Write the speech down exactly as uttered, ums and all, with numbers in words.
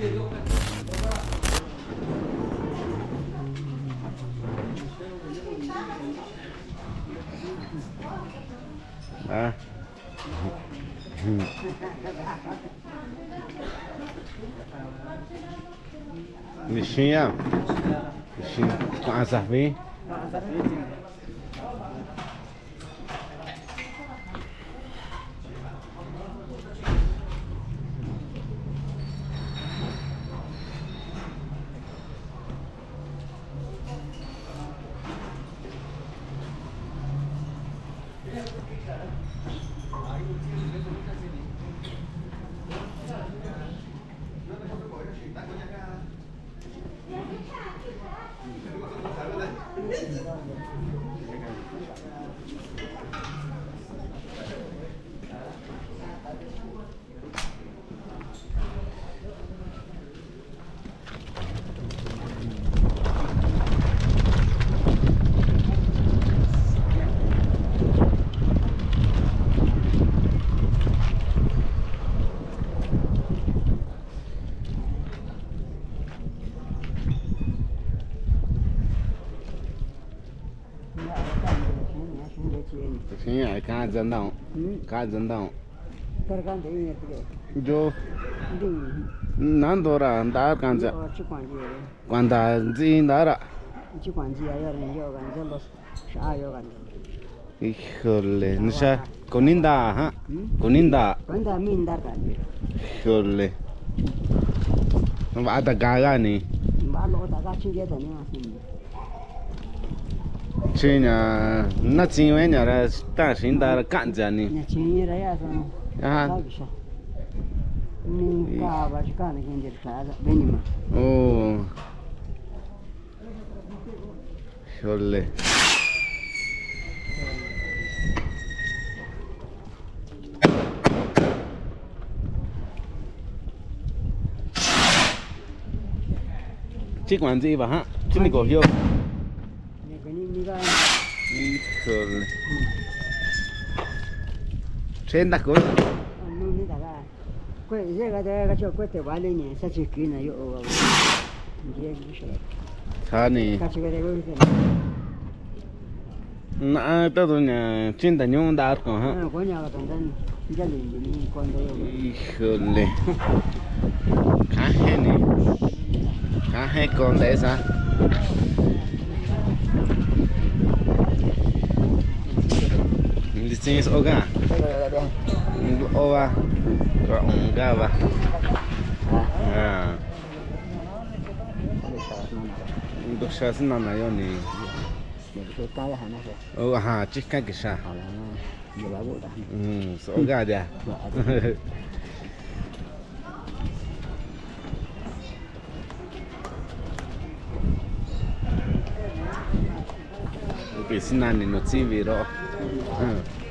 Ah. Nixia. Nixia. Kua'a safi. Xiña kaa tsantaun. Kaa tsantaun. Yo. Nando ra nda kancha. Kuanta nzi nda ra. Híjole, ni xa kuni nta ha. Kuni nta. Híjole. Vaa ta kaa ka ni. Chi ña na chiñu ña ra ta xinta ra kancha ni. Ña chiñu ra ya sa. Aha. Ni ka va chi ka ni kindir ka da benima. Oh. Híjole. Chi kuanchi va ha. Chi ni ko hio. Híjole. Che nta ko. Kue yega de kacho kue te vale ni sa chi kina yo o. Ndia ni sha. Sa ni. Kachi ka de ko. Na ta tu ña chinta ñuu nta ko ha. Ko ña ka ta ndan ya le ni ko nda yo. Híjole. Kaje ni. Kaje ko nda esa. Ndi tsin so ga. Ova. Ka un ga va. Ah. Nduxa sinana yo ni. O, aha, chika kixa. Mm, so ga dia. Upi sinani no tsivi ro. Mm.